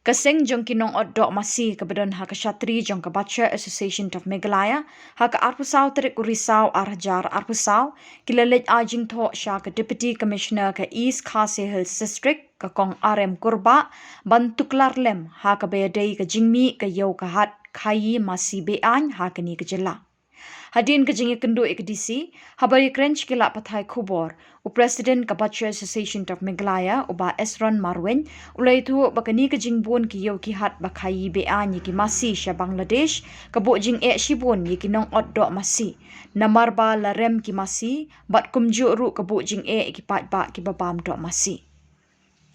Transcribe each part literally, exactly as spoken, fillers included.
Ka seng jong ki nongot doh masi kaba don ha ka shatri jong ka Butcher Association of Meghalaya, ha ka arphew saw tarik u Risaw ar hajar arphew saw, ki la leit ai jingthoh sha ka Deputy Commissioner ka East Khasi Hills District, ka Kong R M Kurbah, ban tuklar lem ha kaba ïadei ka jingmih ka ïew ka hat khaïi masi be-aiñ ha kane ka jylla. Hadien ka jingïakynduh ïa ka D C, haba ïakren sha ki lad pathai khubor, u President ka Butcher Association of Meghalaya, u Bah Esron Marwein, u la ïathuh ba kane ka jingbun ki ïew ki hat ba khaïi be-aiñ ïa ki masi sha Bangladesh, ka buh jingeh shibun ïa ki nongot doh masi. Namar ba la rem ki masi, bad kumjuh ruh ka buh jingeh ïa ki paidbah kiba bam doh masi.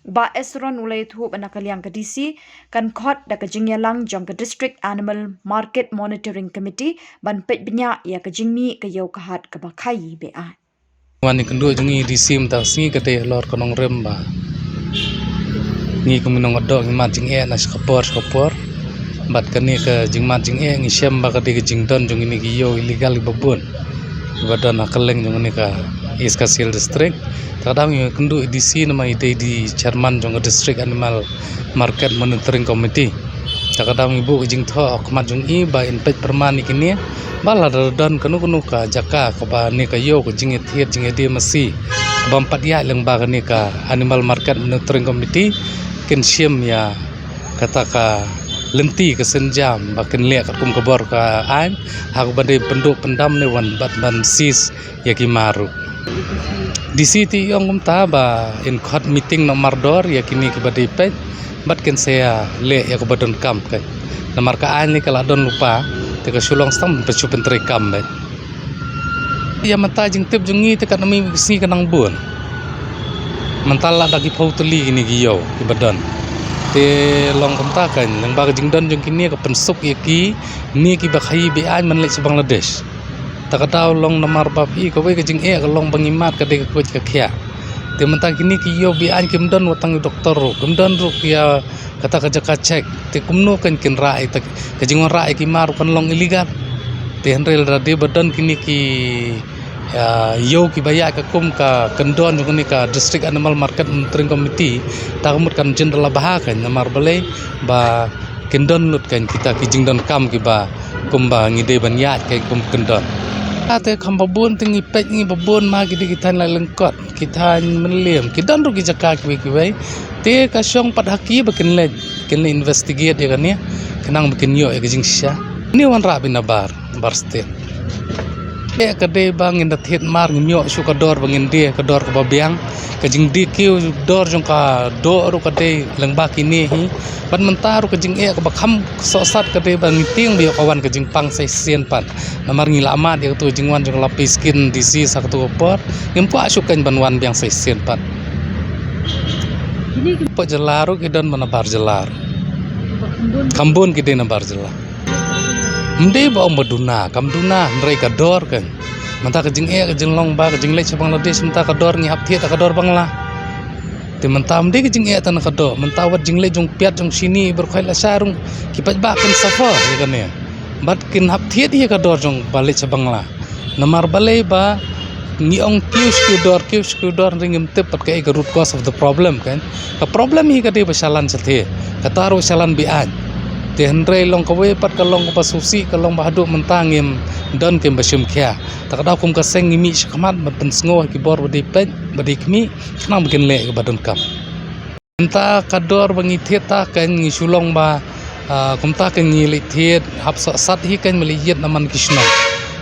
U Bah Esron u la ïathuh ba na ka liang ka D C, kan khot da ka jingïalang jong ka District Animal Market Monitoring Committee ban peit bniah ïa ka jingmih ka ïew ka hat kaba khaïi be-aiñ. Wan ïakynduh jong ngi D C mynta ka sngi ka dei halor ka nongrim ba ngi kum ki nongot doh ngi mad jingeh na shapor shapor. Bad kane ka jingmad jingeh ngi shem ba ka dei ka jingdon jong kine ki ïew illegal kiba bun, kiba don ha kylleng jong kane ka East Khasi Hills District. Ta ka daw ngi ïakynduh i D C namar i dei i chairman jong ka District Animal Market Monitoring Committee. Ta ka daw ngi buh ka jingthoh ha khmat jong i ba in peit pyrman ïa kine ba lada don kano kano ka jaka kaba ne ka ïew ka jingïathied jingïadie masi kaba ym pat ïaid lyngba kane ka Animal Market Monitoring Committee, kin shim ïa kata ka lynti ka sienjam ba kin leh katkum ka bor ka aiñ ha kaba dei pynduh pyndam ne wan bad ban seize ïa ki mar ruh. D C te i ong kumta ba in khot meeting namar dor ïa kine kiba dei peit bad kin sa ïaleh ïa kaba donkam. Namar ka aiñ lei ka la don lypa, te ka shu long tang ban shu pyntreikam beit. Ïa mynta jingtip jong ngi te katba mih ka sngi ka nang bun. Mynta la da ki phew tylli kine ki ïew kiba don. Te long kumta kan, lyngba ka jingdon jong kine ka pynsuk ïa kine kiba khaïi be-aiñ ban leit sha Bangladesh. Ta ka daw long namar ba phi, kawei ka jingeh ka long ba ngi mad ka dei ka koit ka khiah. Te mynta kine ki ïew be-aiñ kim don wat tang ïa u doktor ruh, kim don ruh ïa kata ka jaka check. Te kumno kan kin rah ïa ka jingwanrah ïa ki mar ruh kan long illegal. Te hynrei lada dei ba don kine ki, ah, ïew kiba ïaid katkum ka kyndon jong kane ka District Animal Market Monitoring Committee, ta ka mut kan jin da la bha kan, namar balei ba kin don lut kan kita ki jingdonkam kiba kumba ngi dei ban ïaid kan kum kyndon. Ate kham ba bun te ngi peit ngi ba bun ma ki dei ki thaiñ la lyngkot, ki thaiñ Mylliem, ki don ruh ki jaka kiwei kiwei. Te ka shong pat ha ki ba kin leit, kin leit investigate ïa kane, khnang ba kin ïoh ïa ka jingshisha. Ni wanrah beit nabar, bar stet. Te ka dei ba ngin da thied mar ngim ïoh shuh ka dor ba ngin die, ka dor kaba biang. Ka jingdie kiew dor jong ka doh ruh ka dei lyngba kine hi. Bad mynta ruh ka jingeh kaba kham sohsat ka dei ba ngi tieng ba ïoh ka wan ka jingpang sa shisien pat. Namar ngi la mad ïa katu ka jingwan jong ka Lapi Skin D C sa katu ka por. Ngim kwah shuh kan ban wan biang sa shisien pat. Kine ki pok jylla ruh ki don ba nabar jylla ruh. Kham bun ki dei nabar jylla. Ym dei ba ong ba duna, kam duna, hynrei ka dor kan. Mynta ka jingeh ka jinglong ba ka jingleit sha Bangladesh, mynta ka dor ngi hap thied ka dor Bangla. Te mynta ym dei ka jingeh tang na ka doh, mynta wat jingleit jong piat jong shini baroh khoit lashai ruh ki paidbah kin suffer ïa kane. Bad kin hap thied ïa ka dor jong ba leit sha Bangla. Namar balei ba ngi ong kiew sha kiew dor, kiew sha kiew dor, hynrei ngim tip pat kaei ka root cause of the problem kan. Ka problem hi ka dei ba shalan shathie, kata ruh shalan be-aiñ. Te hynrei long kawei pat ka long kaba sngewsih, ka long ba haduh mynta ngim don keiñ ba shim khia. Ta ka daw kum ka seng ngi mih shakhmat ban pynsngew ha ki bor ba dei peit, ba dei khmih, khnang ba kin leh kaba donkam. Mynta ka dor ba ngi thied ta kan ngi shu long ba, ah, kumta kan ngi leit thied hap sohsat hi kan, ba leit ïit na man ki shnong.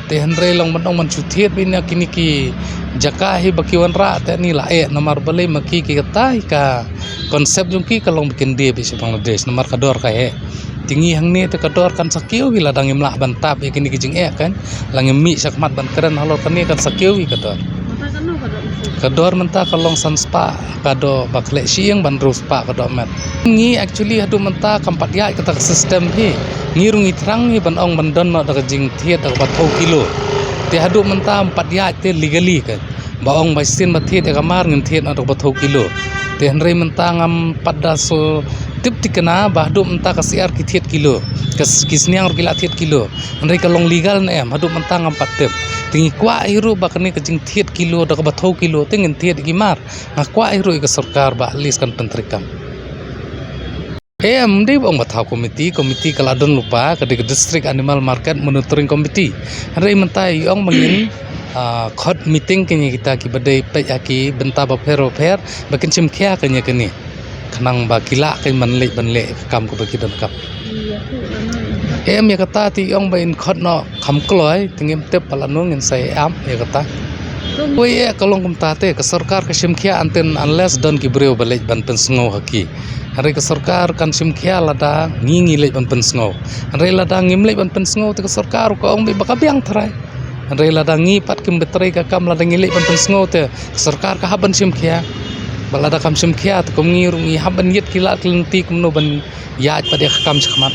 Te hynrei long ban ong ban shu thied beit na kine ki jaka hi ba ki wanrah te ni la eh, namar balei ma ki, ki kata hi ka concept jong ki ka long ba kin die beit sha Bangladesh namar ka dor ka heh. Te ngi hangne te ka dor kan sa kiew hi lada ngim lah ban tap ïa kine ki jingeh kan. La ngim mih shakhmat ban kren halor kane kan sa kiew hi ka dor. Ka dor mynta ka long san spah ka doh ba khleh shyieng ban hynriew spah ka doh met. Ngi actually haduh mynta kam pat ïaid kata ka system hi. Ngi ruh ngi thrang hi ban ong ban don noh da ka jingthied da kaba thew kilo. Te haduh mynta ym pat ïaid te legally kan. Ba ong ba shisien ba thied ïa ka mar ngin thied noh da kaba thew kilo. Te hynrei mynta ngam pat da shu tip thikna ba haduh mynta ka syiar ki thied kilo. Ka s-, ki sniang ruh ki la thied kilo. Hynrei ka long legal ne em, haduh mynta ngam pat tip. Te ngi kwah hi ruh ba kane ka jingthied kilo da kaba thew kilo te ngin thied ïa ki mar. Nga kwah hi ruh ïa ka sorkar ba at least kan pyntreikam. Em, dei ba ong ba thaw komiti, komiti ka la don lypa, ka dei ka District Animal Market Monitoring Committee. Hynrei mynta i ong ba ngin, ah, khot meeting kine kita kiba dei peit ha ki bynta bapher bapher, ba kin shim khia kane kane. Khnang ba ki lah kin ban leh, ban leh ka kam kaba ki donkam. Em, ïa kata te i ong ba in khot noh kham kloi, te ngim tip ba lano ngin sa ïa ap ïa kata. Wei, ïa ka long kumta te, ka sorkar ka shim khia until unless don ki briew ba leit ban pynsngew ha ki. Hynrei ka sorkar kan shim khia lada ngi ngi leit ban pynsngew. Hynrei lada ngim leit ban pynsngew te ka sorkar ka ong ba ka biang trai. Hynrei lada ngi pat kim da trei ka kam, lada ngi leit ban pynsngew te ka sorkar ka hap ban shim khia. Ba lada kam shim khia te kum ngi ruh ngi hap ban ïit ki lad ki lynti kumno ban ïaid pat ïa ka kam shakhmat.